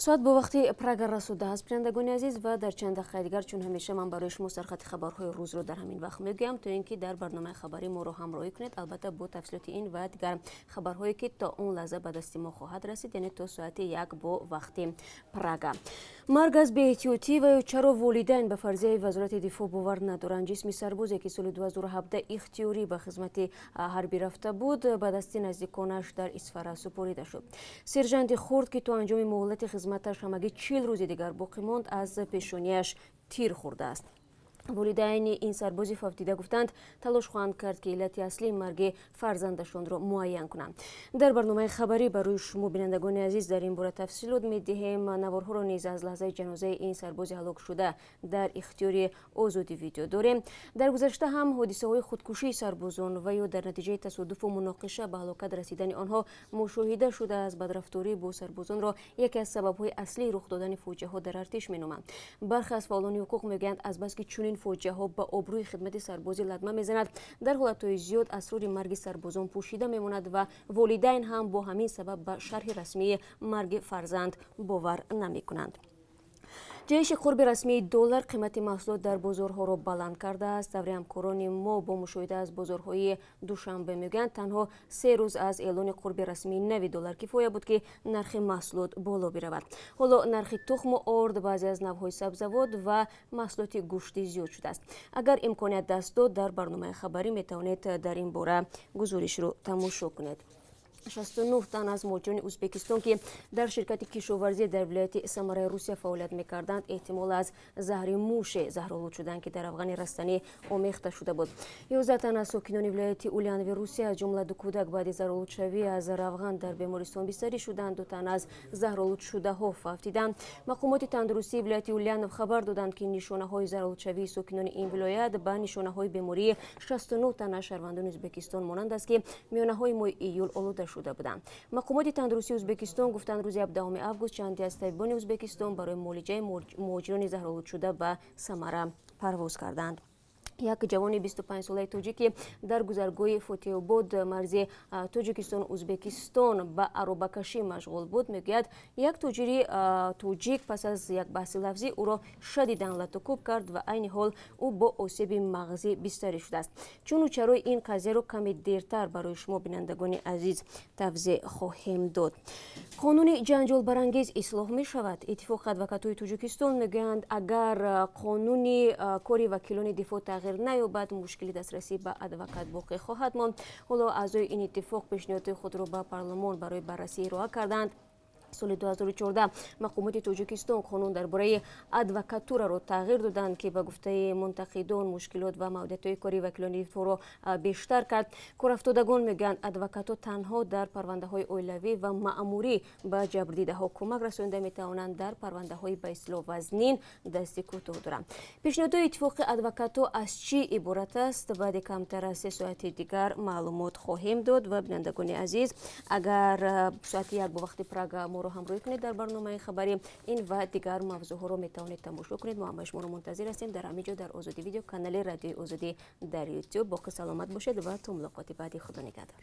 Соат бо вақти Прага расудааст, бинандагони азиз, ва дар чанд дақиқаи дигар, чун ҳамеша, ман барои шумо сархати хабарҳои рӯзро дар ҳамин вақт мегӯям, то ин ки дар барномаи хабарӣ моро ҳамроҳӣ кунед, албатта бо тафсилоти ин ва дигар хабарҳое, ки то он лаҳза ба дасти мо хоҳад расид, яъне то соати 1 бо вақти Прага. Марг аз беэҳтиётӣ ва ё чаро волидайн ба фарзияи Вазорати дифоъ бовар надоранд? Ҷисми сарбозе, ки соли 2017 ихтиёрӣ ба хизмати ҳарбӣ рафта буд, ба дасти наздиконаш дар Исфара супорида шуд. Сержанти хурд, ки то анҷоми муҳлати хизматаш ҳамагӣ 40 рӯзи дигар боқӣ монд, аз пешонияш тир хӯрдааст. Волидайни ин сарбози фавтида гуфтанд, талош хоҳанд кард, ки иллати аслии марги фарзандашонро муайян кунанд. Дар барномаи хабарӣ барои шумо, бинандагони азиз, дар ин бора тафсилот медиҳем. Наворҳоро низ аз лаҳзаи ҷанозаи ин сарбози ҳалокшуда дар ихтиёри Озодӣ Видео дорем. Дар гузашта ҳам ҳодисаҳои худкушии сарбозон ва ё дар натиҷаи тасодуфу муноқиша ба ҳалокат расидани онҳо мушоҳида шудааст. Бадрафторӣ бо сарбозонро яке аз сабабҳои аслии рух додани фоҷиаҳо дар артиш меноманд. Бархе аз фаъолони ҳуқуқ мегӯянд, азбаски чунин фоҷиаҳо ба обрӯи хидмати сарбозӣ латма мезанад, дар ҳолатҳои зиёд асрори марги сарбозон пӯшида мемонад ва волидайн ҳам бо ҳамин сабаб ба шарҳи расмии марги фарзанд бовар намекунанд. Ҷаҳиши қурби расмии доллар қимати маҳсулот дар бозорҳоро баланд кардааст. Тавре ҳамкорони мо бо мушоҳида аз бозорҳои Душанбе мегӯянд, танҳо 3 рӯз аз эълони қурби расмии нави доллар кифоя буд, ки нархи маҳсулот боло биравад. Ҳоло нархи тухму орд, баъзе аз навъҳои сабзавот ва маҳсулоти гӯштӣ зиёд шудааст. Агар имконият даст дод, дар барномаи хабарӣ метавонед дар ин бора гузоришро тамошо кунед. 69 тан аз муҳоҷирони Ӯзбекистон, ки дар ширкати кишоварзӣ дар вилояти Самараи Русия фаъолият мекарданд, эҳтимол аз заҳри муше заҳролуд шуданд, ки дар равғани растанӣ омехта шуда буд. 11 тан аз сокинони вилояти Ульянови Русия, аз ҷумла ду кӯдак, баъди заҳролудшавӣ аз равған дар бемористон бистарӣ шуданд. Ду тан аз заҳролудшудаҳо фавтиданд. Мақомоти тандурустии вилояти Ульянов хабар доданд, ки нишонаҳои заҳролудшавии сокинони ин вилоят ба нишонаҳои бемории 69 тан аз шаҳрвандони Ӯзбекистон монанд аст, ки миёнаҳои моҳи июл олуда шуда буданд. Мақомоти тандурустии Ӯзбекистон гуфтанд, рӯзи 17 август чанде аз табибони Ӯзбекистон барои муолиҷаи муҳоҷирони заҳролудшуда ба Самара парвоз карданд. Як ҷавони 25-солаи тоҷик, ки дар гузаргоҳи Фотеҳобод, марзи Тоҷикистон Ӯзбекистон, ба аробакашӣ машғул буд, мегӯяд, як тоҷири тоҷик пас аз як баҳси лафзӣ ӯро шадидан латукӯб кард ва айни ҳол ӯ бо осеби мағзӣ бистарӣ шудааст. Чуну чарои ин қазияро каме дертар барои шумо, бинандагони азиз, тавзеҳ хоҳем дод. Қонуни ҷанҷолбарангез ислоҳ мешавад. Иттифоқи адвокатҳои Тоҷикистон мегӯянд, агар қонуни кори вакилони дифоъ тағйир наёбад, мушкили дастрасӣ ба адвокат боқӣ хоҳад монд. Ҳоло аъзои ин иттифоқ пешниҳоди худро ба парлумон барои баррасӣ ироа карданд. Соли 2014 мақомоти Тоҷикистон қонун дар бораи адвокатураро тағйир доданд, ки ба гуфтаи мунтақидон мушкилот ва маҳдудиятҳои кори вакилони дифоъро бештар кард. Корафтодагон мегӯянд, адвокатҳо танҳо дар парвандаҳои оилавӣ ва маъмурӣ ба ҷабрдидаҳо кӯмак расонида метавонанд, дар парвандаҳои ба истилоҳ вазнин дасти кӯтоҳ доранд. Пешниҳодҳои Иттифоқи адвокатҳо аз чӣ иборат аст, баъди камтар аз 3 соати дигар маълумот хоҳем дод. Ва, бинандагони азиз, агар соати 1 бо вақти Прага моро ҳамроҳӣ кунед, дар барномаи хабарӣ ин ва дигар мавзӯъҳоро метавонед тамошо кунед. Мо ҳамаи шуморо мунтазир ҳастем дар ҳамин ҷо, дар Озодӣ Видео, канали Радиои Озодӣ дар Ютуб. Боқӣ саломат бошед ва то мулоқоти баъдӣ, Худо нигаҳдор.